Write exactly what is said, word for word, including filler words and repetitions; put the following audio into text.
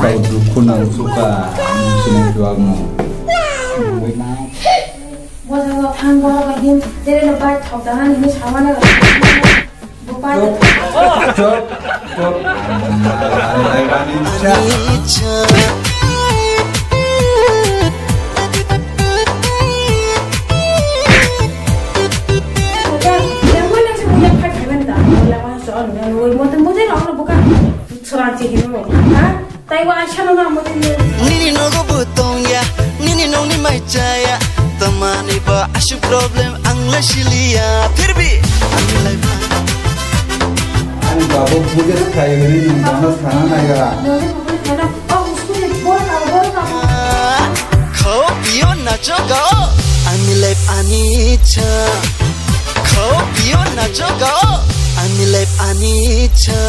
Dukhu nang suka, ang sinai duak mo. Bosa ko ang bosa ko hin, tere no bai thok dana ni sama na. Bupa. Chop, chop, chop. Nini nogo bo tongya, nini nongni mai chaya, tamani ba asuk problem ang le siliya, phir bhi ang le Ani babu puja khai gani nang dana sana naya. Khao pio nacho gao, ani life ani cha. Khao pio nacho gao, ani life ani cha.